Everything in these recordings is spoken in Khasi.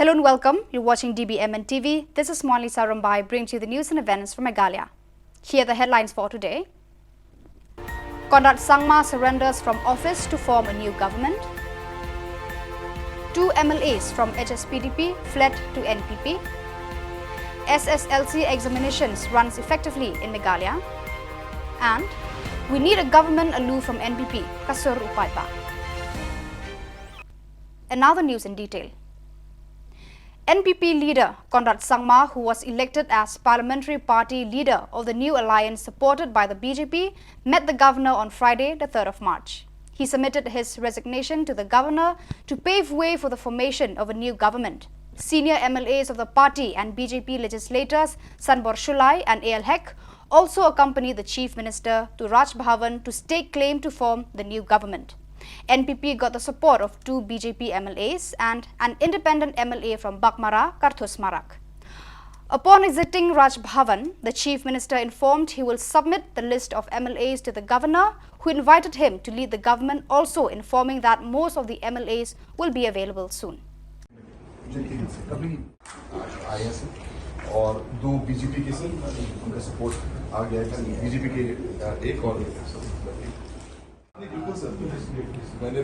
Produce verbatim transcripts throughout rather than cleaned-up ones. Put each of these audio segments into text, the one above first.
Hello and welcome. You're watching D B M N T V. This is Monlisa Rumbai, bringing to you the news and events from Meghalaya. Here are the headlines for today. Conrad Sangma surrenders from office to form a new government. Two M L As from H S P D P fled to N P P. S S L C examinations runs effectively in Meghalaya. And we need a government aloof from N P P, ka sur u paidbah. And now the news in detail. N P P leader Conrad Sangma, who was elected as parliamentary party leader of the new alliance supported by the B J P, met the governor on Friday, the third of March. He submitted his resignation to the governor to pave way for the formation of a new government. Senior M L As of the party and B J P legislators Sanbor Shullai and A L Hek also accompanied the Chief Minister to Raj Bhavan to stake claim to form the new government. N P P got the support of two B J P M L As and an independent M L A from Baghmara, Karthus Marak. Upon exiting Raj Bhavan, the Chief Minister informed he will submit the list of M L As to the governor, who invited him to lead the government, also informing that most of the M L As will be available soon. आईएएस और दो बीजेपी के सर उनका सपोर्ट आ गया है बीजेपी के एक और नहीं बिल्कुल सर मैंने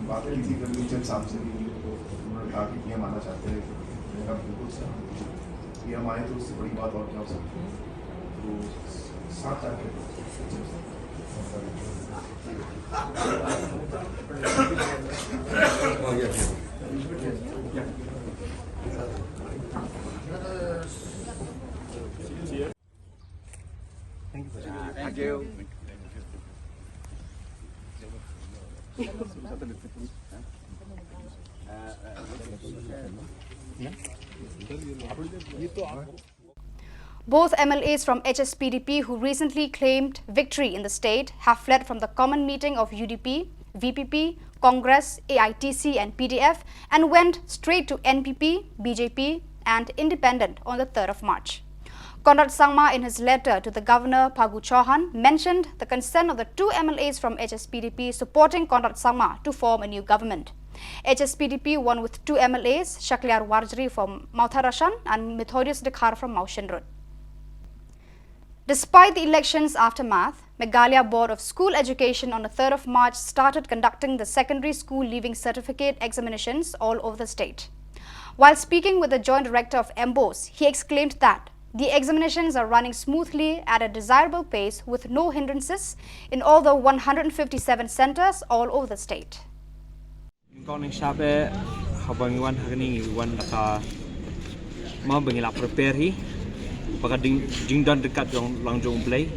बात की थी कल मीचंद साहब से भी उन्होंने कहा कि पीएम आना चाहते हैं मैंने कहा बिल्कुल सर पीएम आए तो उससे बड़ी बात और क्या हो सकती है तो सात तारीख Both M L As from H S P D P who recently claimed victory in the state have fled from the common meeting of U D P, V P P, Congress, A I T C and P D F and went straight to N P P, B J P and independent on the third of March. Conrad Sangma, in his letter to the governor Phagu Chauhan, mentioned the consent of the two M L As from H S P D P supporting Conrad Sangma to form a new government. H S P D P won with two M L As, Shakliar Warjri from Mawthadraishan and Methodius Dkhar from Mawshynrut. Despite the election's aftermath, Meghalaya Board of School Education on the third of March started conducting the secondary school leaving certificate examinations all over the state. While speaking with the Joint Director of MBOSE, he exclaimed that the examinations are running smoothly at a desirable pace with no hindrances in all the one hundred fifty-seven centres all over the state. Kong ning shabe haba ngi wan ha kani ngi wan da ka ma ba ngi la prepare hi ba ka ding jingdon dekat jong lang jong Blei.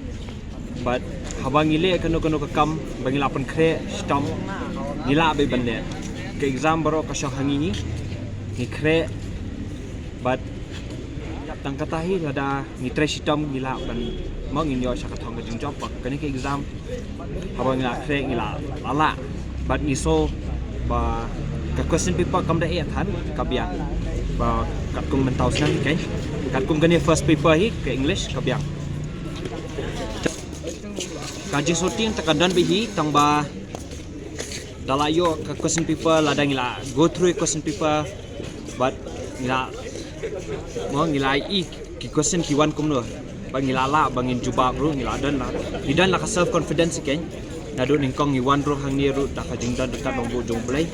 But haba ngi leh kano kano ka kam ba ngi la pynkhreh shitom ngi lah beit ban leh. Ka exam baroh ka shong ha ngi ngi khreh. But tang kata hi lada ngi trei shitom ngi lah ban mo ngin ïoh sha ka thong ka jingjop ba kane ka exam haba ngi la khreh ngi la lah. But ngi sngew ba ka question paper kam da eh than ka biang ba katkum mynta u snem hi kein katkum kane first paper hi ka English ka biang. Ka jingsngewthuh te ka don beit hi tang ba da la ïoh ka question paper lada ngi la go through question paper but ngi la mo ngi la i ki question ki wan kumno ba ngi la lah ba ngin jubab ruh ngi la don la ngi don la ka self confidence kein. Naduh nyngkong ngi wan ruh hangne ruh da ka jingdon dekat bang buh jong Blei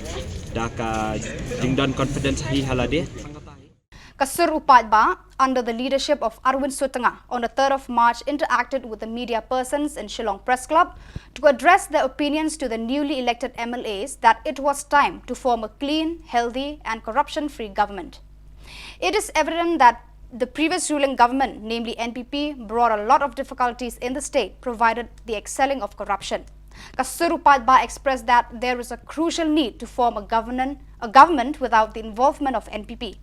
da ka jingdon confidence hi ha lade. Ka sur u paidbah, under the leadership of Arwin Sutnga, on the third of March interacted with the media persons in Shillong Press Club to address their opinions to the newly elected M L As that it was time to form a clean, healthy and corruption-free government. It is evident that the previous ruling government, namely N P P, brought a lot of difficulties in the state, provided the excelling of corruption. Ka sur u paidbah expressed that there is a crucial need to form a government, a government without the involvement of N P P.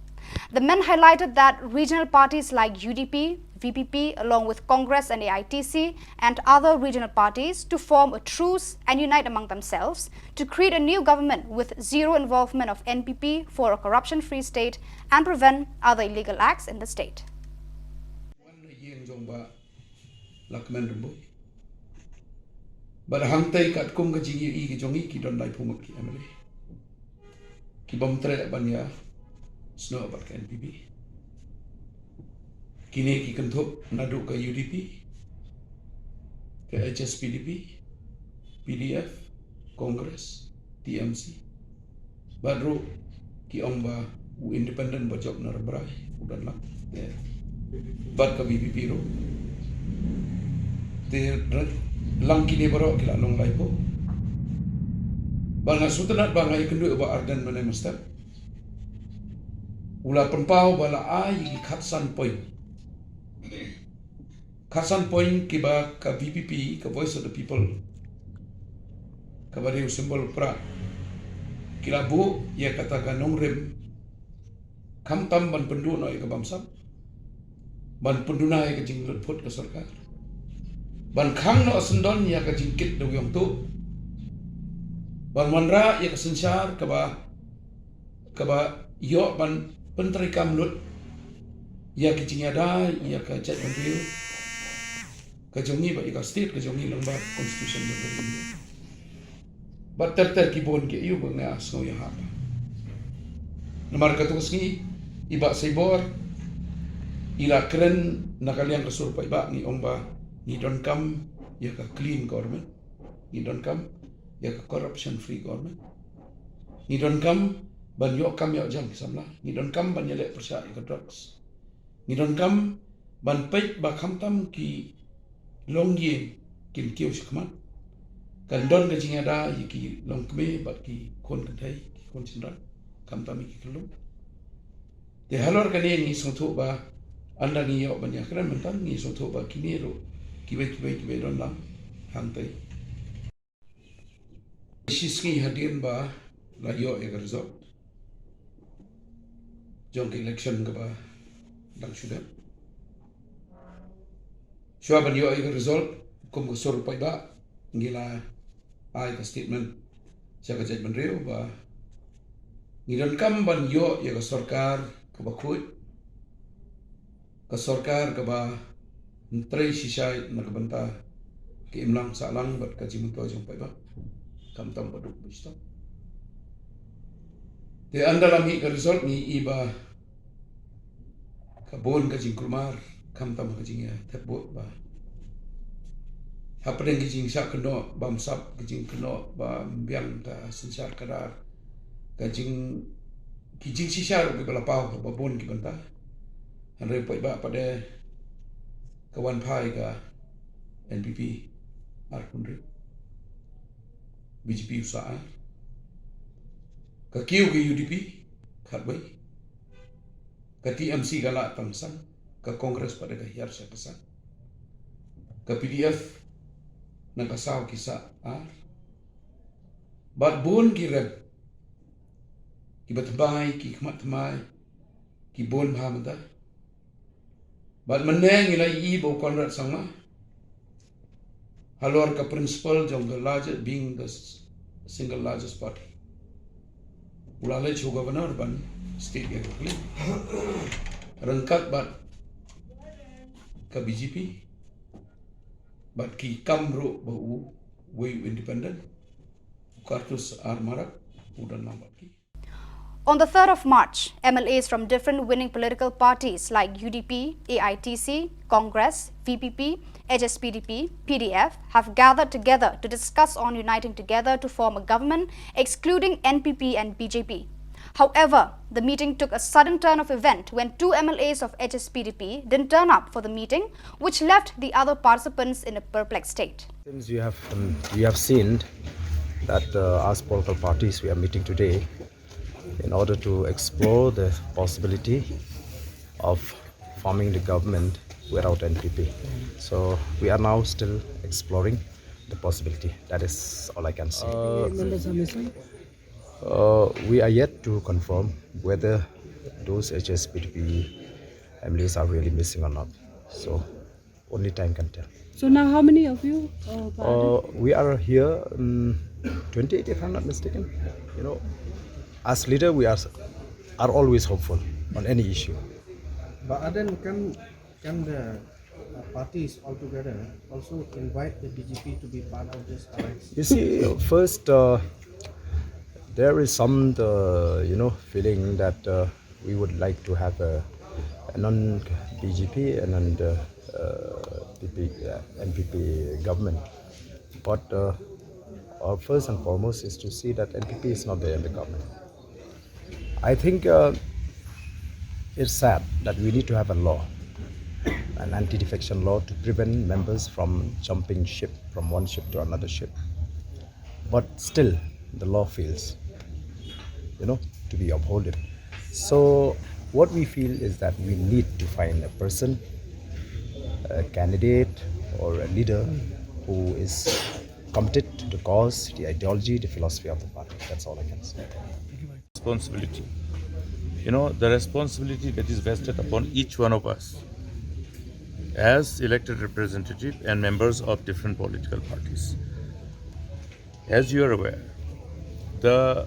The men highlighted that regional parties like U D P, V P P, along with Congress and A I T C and other regional parties, to form a truce and unite among themselves to create a new government with zero involvement of N P P for a corruption-free state and prevent other illegal acts in the state. Lakmen Rymbui. Bad hangtei katkum ka jingïohi ka jong ngi ki don laiphew ngut ki M L A ki bym treh ban ïa snoh bad ka N P P. Kine ki kynthup naduh ka U D P, ka H S P D P, P D F, Congress, T M C. Bad ruh ki ong ba u independent ba jop na Rambrai u don lang. Te bad ka V P P ruh. Te rat lang kine baroh ki la long laiphew. Ba nga sngewtynnat ba nga ïakynduh ba Ardent mynne mynstep. U la pynpaw ba la ai ïa ki khatsan point. Khatsan point kiba ka V P P, ka Voice of the People, kaba dei u symbol u prah, ki la buh ïa kata ka nongrim, khamtam ban pynduh noh ïa ka bamsap, ban pynduna ïa ka jinglutphut ka sorkar, ban khang noh syndon ïa ka jingkit da u ïong tuh, ban wanrah ïa ka synshar kaba kaba ïoh ban pyntreikam lut ïa ki jingïada ïa ka jaitbynriew ka jong ngi bad ïa ka state ka jong ngi lyngba constitution jong ka ri India. Bad ter ter ki bun ki aiu ba nga sngew ïahap. Namar katu ka sngi i Bah Saibor i la kren na ka liang ka sur paidbah, ngi ong ba ngi donkam ïa ka clean government, ngi donkam ïa ka corruption free government. Ngi donkam ban ïoh kam ïoh jam ki samla. Ngi donkam ban ïaleh pyrshah ïa ka drugs. Ngi donkam ban peit ba khamtam ki longïing kin kiew shakhmat, kan don ka jingïada ïa ki longkmie bad ki khun kynthei, ki khun shynrang, khamtam ïa ki khyllung. Te halor kane ngi sngewthuh ba ynda ngi ïoh ban ïakren mynta ngi sngewthuh ba kine ruh kiwei kiwei kiwei don lang hangtei. Shi sngi hadien ba la ïoh ïa ka result jong ka election kaba dang shu dep. Shuwa ban ïoh ïa ka result, kum ka sur paidbah, ngi la ai ka statement sha ka jaitbynriew ba ngi donkam ban ïoh ïa ka sorkar kaba khuid, ka sorkar kaba trei shisha na ka bynta ka imlang sahlang bad ka jingmyntoi jong paidbah, khamtam ba duk ba shitom. Te ynda la mih ka result ngi i ba ka bun ka jingkulmar, khamtam ka jingïathep vote ba hapdeng ka jingshah kynnoh bamsap, ka jingkynnoh bambiang ka synshar khadar, ka jing, ki jingshisha ruh kiba la paw ha ba bun ki bynta. Hynrei paidbah pat de ka wan phai ka N P P arphew hynriew, B J P u sah ar, ka kiew ka U D P khatwei, ka T M C ka lah tang san, ka Congress pat de ka hiar sha ka san, ka P D F na ka saw ki sah ar. Bad bun ki rep kiba thymmai, ki khmat thymmai, ki bun bha mynta. Bad mynne ngi la ïohi ba u Conrad Sangma halor ka principle jong ka largest, being the s-, single largest party, u la leit sha u governor ban stick ïa ka claim ryngkat bad ka B J P. Bad ki kam ruh ba u wei u independent, u Kartus R Marak, u don lang bad ki. On the third of March, M L As from different winning political parties like U D P, A I T C, Congress, V P P, H S P D P, P D F have gathered together to discuss on uniting together to form a government excluding N P P and B J P. However, the meeting took a sudden turn of event when two M L As of H S P D P didn't turn up for the meeting, which left the other participants in a perplexed state. Since you have, um, you have seen that, uh, us political parties, we are meeting today in order to explore the possibility of forming the government without N P P. So we are now still exploring the possibility. That is all I can say. Uh, Any members are missing? Uh, we are yet to confirm whether those H S P D P M L As are really missing or not. So only time can tell. So now how many of you, uh, are Uh, we are here, um, twenty-eight, if I'm not mistaken. You know, as leader, we are, are always hopeful on any issue. But Ardent, can, can the, uh, parties altogether also invite the B J P to be part of this alliance? You see, first, uh, there is some, uh, you know, feeling that, uh, We would like to have a, a non-B J P and non, uh, uh, P P, uh, N P P government. But uh, our first and foremost is to see that N P P is not there in the government. I think uh, it's sad that we need to have a law, an anti-defection law, to prevent members from jumping ship from one ship to another ship. But still, the law fails, you know, to be upholded. So what we feel is that we need to find a person, a candidate or a leader who is committed to the cause, the ideology, the philosophy of the party. That's all I can say. Responsibility. You know, the responsibility that is vested upon each one of us as elected representative and members of different political parties. As you are aware, the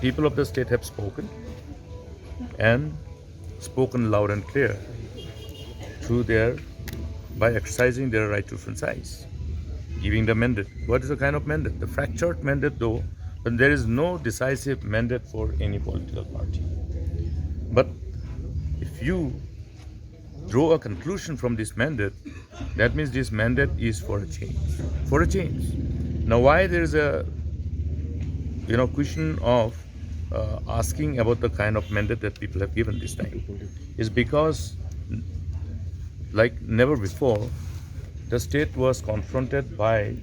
people of the state have spoken and spoken loud and clear through their, by exercising their right to franchise, giving the mandate. What is the kind of mandate? The fractured mandate, though, but there is no decisive mandate for any political party. But if you draw a conclusion from this mandate, that means this mandate is for a change. For a change. Now, why there is a, you know, question of uh, asking about the kind of mandate that people have given this time is because, like never before, the state was confronted by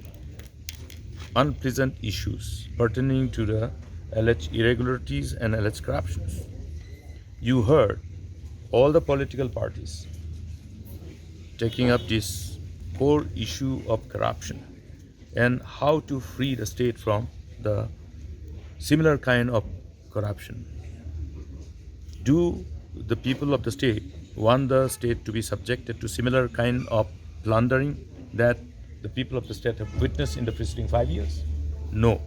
unpleasant issues pertaining to the alleged irregularities and alleged corruptions. You heard all the political parties taking up this core issue of corruption and how to free the state from the similar kind of corruption. Do the people of the state want the state to be subjected to similar kind of plundering that the people of the state have witnessed in the preceding five years? No.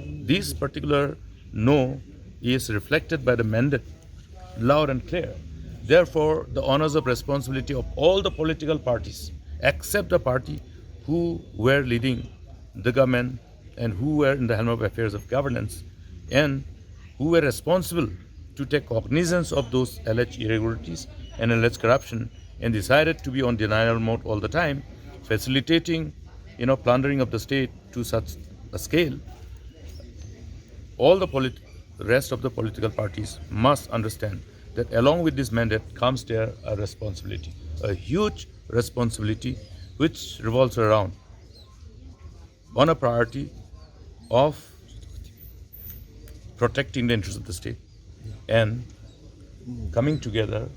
This particular no is reflected by the mandate loud and clear. Therefore, the onus of responsibility of all the political parties, except the party who were leading the government and who were in the helm of affairs of governance and who were responsible to take cognizance of those alleged irregularities and alleged corruption and decided to be on denial mode all the time, facilitating, you know, plundering of the state to such a scale. All the polit- rest of the political parties must understand that along with this mandate comes their a responsibility, a huge responsibility which revolves around on a priority of protecting the interests of the state and coming together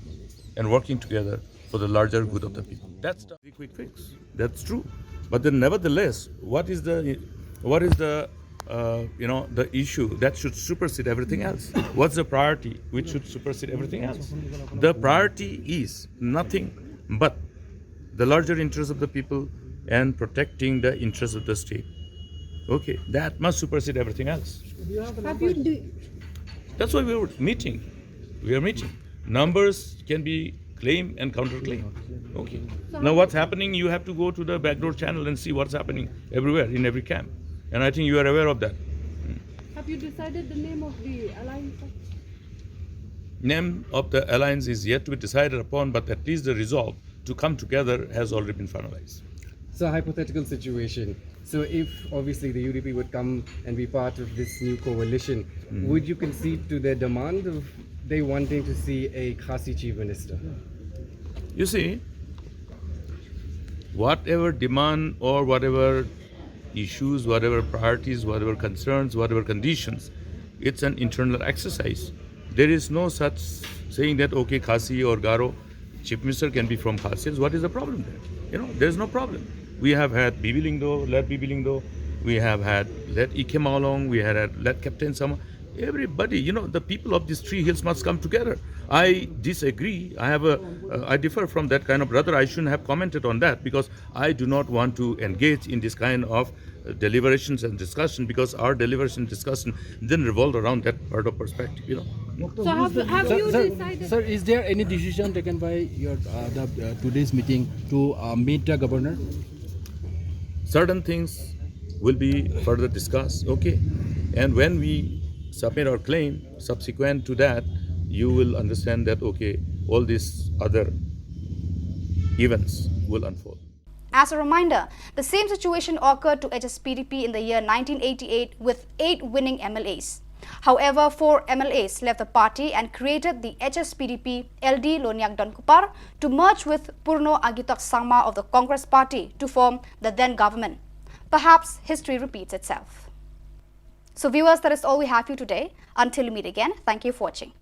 and working together for the larger good of the people. That's the quick fix. That's true. But then, nevertheless, what is the what is the uh, you know, the issue that should supersede everything else? What's the priority which should supersede everything else? The priority is nothing but the larger interests of the people and protecting the interests of the state. Okay, that must supersede everything else. Have you do, That's why we were meeting. We are meeting. Numbers can be claim and counterclaim. Okay. Now what's happening? You have to go to the backdoor channel and see what's happening everywhere in every camp. And I think you are aware of that. have you decided the name of the alliance? Name of the alliance is yet to be decided upon, but at least the resolve to come together has already been finalized. So, hypothetical situation. So, if obviously the U D P would come and be part of this new coalition, would you concede to their demand of they wanting to see a Khasi chief minister? You see, whatever demand or whatever issues, whatever priorities, whatever concerns, whatever conditions, it's an internal exercise. There is no such saying that, okay, Khasi or Garo, Chief Minister can be from Khasi Hills. What is the problem there? You know, there's no problem. We have had Bibi Lyngdoh, late Bibi Lyngdoh. We have had late E K Mawlong. We had had late Captain Sangma. Everybody, you know, the people of these three hills must come together. I disagree. I have a, uh, I differ from that kind of. Rather, I shouldn't have commented on that because I do not want to engage in this kind of uh, deliberations and discussion, because our deliberation discussion then revolve around that part of perspective, you know. So have, have you Sir, decided? Sir, is there any decision taken by your uh, the uh, today's meeting to uh, meet the governor? Certain things will be further discussed, okay? And when we submit our claim, subsequent to that, you will understand that, okay, all these other events will unfold. As a reminder, the same situation occurred to H S P D P in the year nineteen eighty-eight with eight winning M L As. However, four M L As left the party and created the H S P D P L D Loniak Donkupar to merge with Purno Agitok Sangma of the Congress party to form the then government. Perhaps history repeats itself. So viewers, that is all we have for you today. Until we meet again, thank you for watching.